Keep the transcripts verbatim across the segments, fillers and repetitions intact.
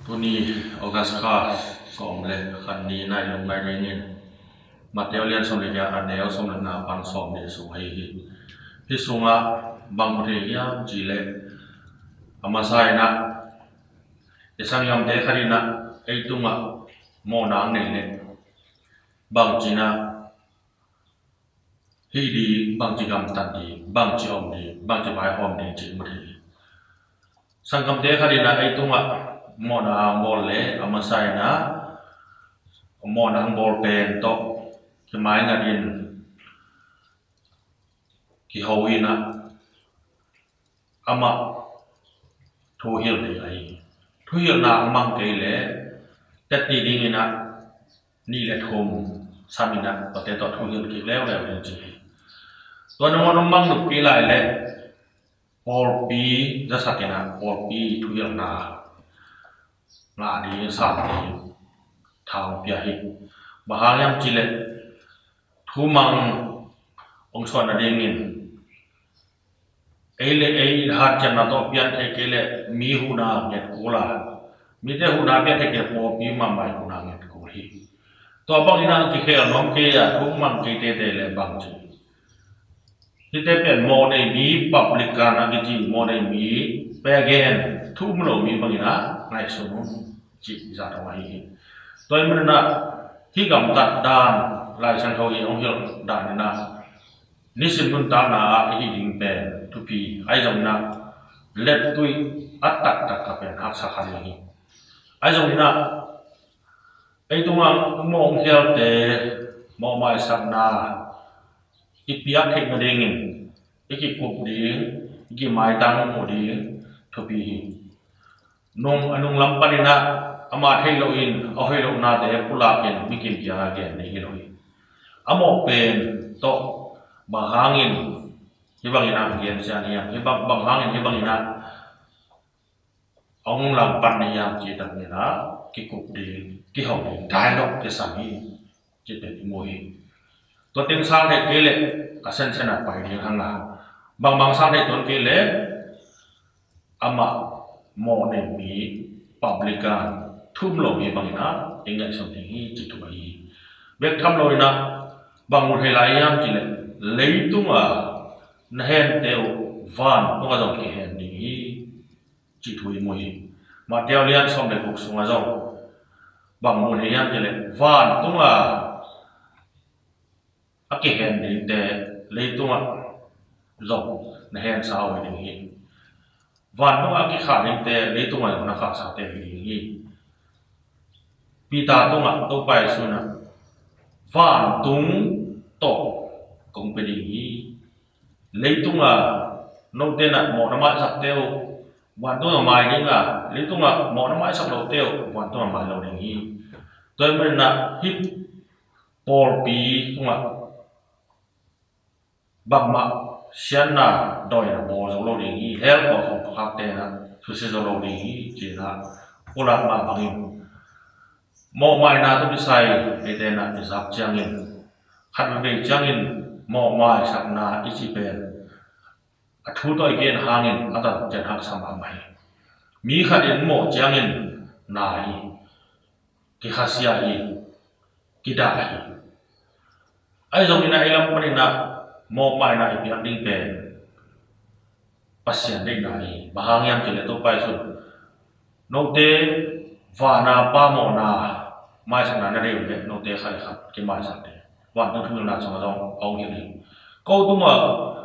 Tuni August kha sawm le khat ni nai lung nai dingin Matthai lian sawm le giat, a neu sawm le nga pan sawm le sung ahi hi. Hih sungah bang mu thei hiam cih leh, a masa inah i sanggamte khat inah ei tungah mawhna nei leh bangci inah hih ding, bangci gamtat ding, bangci om ding, bangci vaihawm ding cih mu thei hi. Sanggamte khat inah ei tungah mawhna hong bawl leh a masa inah mawhna hong bawl pen tawh kimaingat in kiho inah amah thuhilh ding ahi hi. Thuhilhna hong mang kei leh tetti ding inah nih le thum sam inah tuate tawh thuhilh kik leuleu ding ci hi. Tua nangawn hong mang nop kei lai leh pawlpi zasak inah pawlpi thuhilhna ngah ding, sam ding tha hong pia hi. Bang hang hiam cih leh thumang hong suah nadingin ei le ei i hanciamna tawh pian thei kei leh mi huhna nget kul a, mite huhna pian thei kei leh pawlpi mahmah i huhna nget kul hi. Tua bang inah kikhel nuam kei a, thumang kei teitei leh bang ci, hihte pen mawh nei mi, publican a kici mawh nei mi, pagan, thu um lo mi bang inah ngaihsun un cih zah dong ahi hi. Tua ahih manin ah hih gamtat dan, Lai Siangtho i hong hilh dan inah nisim nuntakna ah i hih ding pen thupi ahi zongin ah lettui a taktak kha pen haksa kha ding hi. Ahi zongin ah ei tungah mawh hong khialte mawh maisakna i piak theih nadingin i kikup ding, i kimaitang uh ding thupi hi. Nung, a nunglam panin ah amah theih lohin a hoih lohnate pulak in mikim kiangah gen ding hi lo hi. A mawh pen tawh bang hangin hih bangin ah gen sian hiam, hih bang, bang hangin hih bangin ah hong lampan na hiam cih tak ni inah kikup ding, kiho ding, dialogue kisam hi cih pen i mu hi. Tua teng sang theih kei leh a sensen ah pai ding hang a, bangbang sang theih tuan kei leh amah mawh nei mi, publican, thu um lo mi bang inah i ngaihsun ding hi cih thu ahi hi. Bek tham lo inah bang mu thei lai hiam cih leh leitung a na hente uh vantung ah zong kihen ding hi cih thu i mu hi. Matthai lian sawm le guk sungah zong bang mu thei hiam cih leh vantung a a kihen dingte leitung ah zong na hensa uh hi ding hi. Vantung ah a kikhah dingte leitung ah zong na khahsate uh hi ding hi. Peter tungah Topa Jesu in ah vantung tawh kong pia ding hi. Leitung a note in ah mawhna maisakte uh vantung ah mai ding a, leitung a mawhna maisak lote uh vantung ah mai lo ding hi. Tua ahih manin ah hih pawlpi tungah bangmah siatna dawina bawl zo lo ding hi. Hell pawl khawng pakakte in ah susia zo lo ding hi ci-in ah pulak mah bangin mawhmaina tawh kisai eite in ah i zak ciangin khat veivei ciangin mawhmaisakna i cih pen a thu tawh i gen hangin a tan ciang haksa mahmah hi. Mi khat in mawh ciangin na hi, kikhasia hi, kidah hi. Ahi zongin ah ei lam panin ah mawhmaina i piak ding pen Pasian deihna hi. Bang hang hiam cih leh Topa Jesu in note vana Pa mawhna maisakna na deih uh leh note khat le khat kimaisak ding. Vantung thuhilhna sungah zong a hong hilh hi. Ko tungah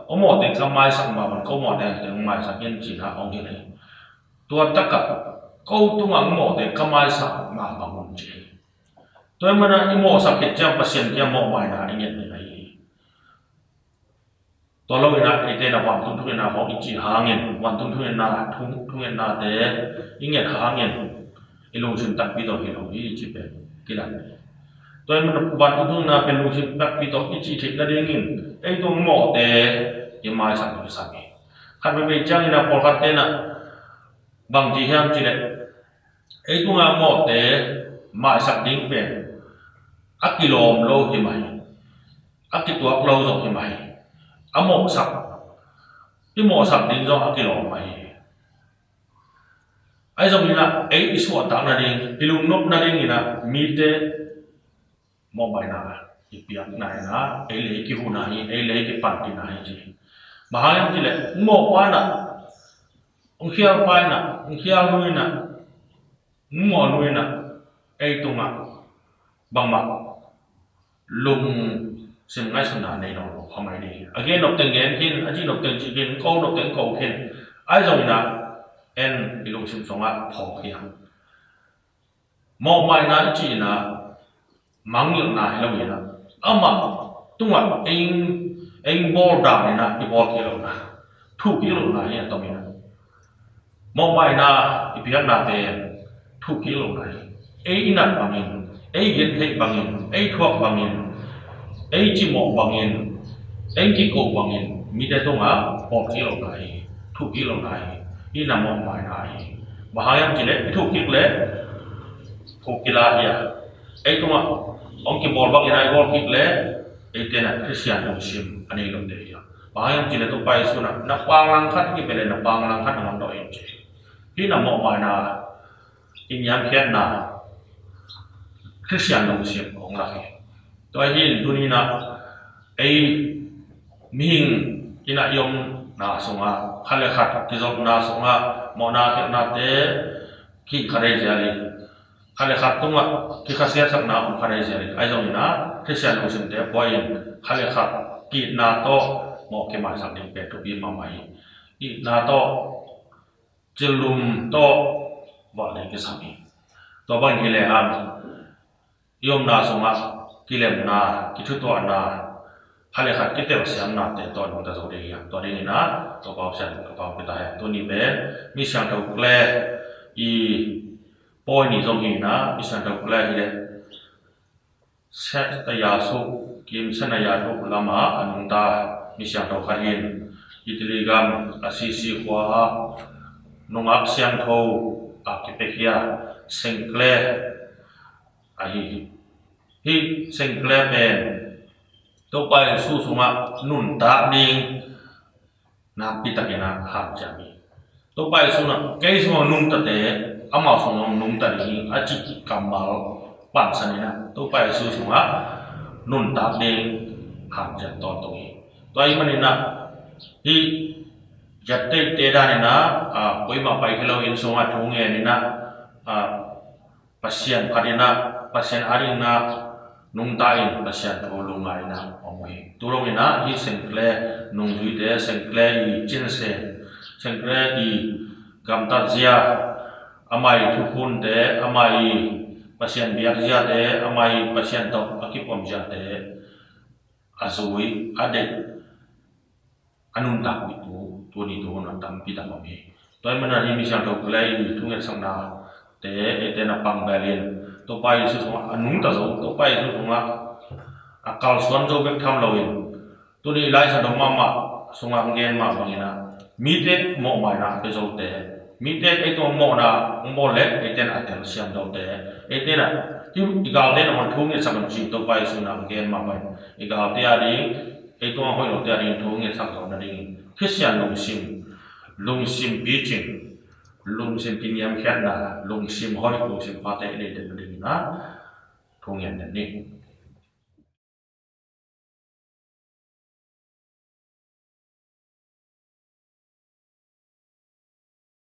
a mawhte ka maisak mah bang ko mawhte hong maisak in ci-in ah a hong hilh hi. Tua takah ko tungah a mawhte ka maisak mah bang un ci hi. Tua ahih manin ah i mawhsak khit ciang Pasian kiang mawhmaina i nget ding ahi hi. Tua lo in ah eite in ah vantung thungetna khawng i cih hangin vantung thungetna, thung, thungetnate i nget hangin i lungsim takpi tawh hi lo hi cih pen kilang hi. Tua ahih manin vantung thungetna pen lungsim takpi tawh i cih theih nadingin ei tung mawhte i maisak ding kisam hi. Khat veivei ciangin ah pawlkhatte in ah bang ci hiam cih leh ei tungah mawhte maisak ding pen a kilawm lo hi mah hi. A kituak lo zong hi mah hi. A mawhsak, i mawhsak ding zong a kilawm mah hi. Ahi zongin ah ei i suahtak nading, i lungnop nadingin ah mite mawhmaina i piakna in ah ei le i kihuna hi, ei le i kipanpihna hi ci. Bang hang hiam cih leh mawhpa in ah, hong khialpa in ah, hong khialnu in ah, hong mawhnu in ah ei tungah bangmah lungsim ngaihsutna nei nawn lo kha mai ding hi. A gen nop teng gen khin, a cih nop teng cih khin, ko nop teng ko khin. Ahi zongin ah en i lungsim sungah phawk hi hang. Mawhmaina i cih in ah mangngilhna hi lo in ah, amah tungah ei, ei bawl dan in ah i bawl kik lohna, thuh kik lohna hi a tom in ah. Mawhmaina i piakna pen thuh kik lohna hi. Ei i nat bangin, ei gentheih bangin, ei thuak bangin, ei cimawh bangin, ei kiko bangin mite tungah bawl kik lohna hi, thuh kik lohna hi. Hih in ah mawhmaina hi. Bang hang hiam cih leh i thuh kik leh thuh kila hi a, ei tungah hong kibawl bangin ah i bawl kik leh eite in ah Khristian lungsim a nei lote hi a. Bang hang hiam cih leh Topa Jesu in ah na pang langkhat kipia leh na pang langkhat na ngandawh in ci. Hih in ah mawhmaina, i niamkhiatna, Khristian lungsim hong lak hi. Tua hi in tuni in ah ei mihing in ah i omna sungah khat le khat kizopna sungah mawhna khialhnate kikha dei zel hi. Khat le khat tungah kikhasiatsakna om kha dei zel hi. Ahi zongin ah Khristian lungsimte pua in khat le khat ki-itna tawh mawh kimaisak ding pen thupi mahmah hi. Itna tawh, cillum tawh, valh ding kisam hi. Tua bangin hi lehang i omna sungah kilemna, kithutuahna, khat le khat kitelsiamnate tawh nungta zo ding hi hang. Tua dingin ah Topa Pasian ka pangpih ta hen. Tuni pen Misiangtho Clare i pawi ni zong hi in ah, Misiangtho Clare hi leh Setayasu, Kim Senayatu lamah a nungta misiangtho khat hi in, Italy gam Assisi khua ah nungak siangtho a kipiakhia Saint Clare ahi hi. Hih Saint Clare pen Topa Jesu sungah nuntak ding nakpi takin ah hanciam hi. Topa Jesu in ah kei sungah nungtate, amau sungah nungta ding hi, a cih kammal pansan in ah Topa Jesu sungah nuntak ding hanciam tawntung hi. Tua ahih manin ah hih zatteihte dan in ah, a, kuamah pai kei lo inn sungah thu ngen in ah, a, Pasian phat in ah, Pasian adingin ah nungta in Pasian thu lungngai in ah om uh hi. Tua dongin ah hih Saint Clare nungzuite, Saint Clare i cinsen, Saint Clare i gamtatzia, amah i thukhunte, amah i Pasian biakziate, amah i Pasian tawh a kipomziate a zui, a deih, a nuntakpih tu, tuni tu hun ah tampi tak om hi. Tua ahih manin ah hih Misiangtho Clare i thungetsaknate eite in ah pang bel in, Topa Jesu sungah a nungta zo, Topa Jesu sungah a kalsuan zo bek tham loin, tuni Lai Siangtho mahmah sungah hong gen mah bangin ah mite mawhmaina a pia zote, mite ei tungah mawhna hong bawl leh eite in ah a telsiam zote, eite in ah i galte in ah hong thungetsak un ci Topa Jesu in ah hong gen mah bangin i galte ading, ei tungah hoih lote ading thungetsak zo nadingin Khristian lungsim, lungsim picing, lungsim kiniamkhiatna, lungsim hoih, lungsim phate i neih theih nadingin ah thungen den ni.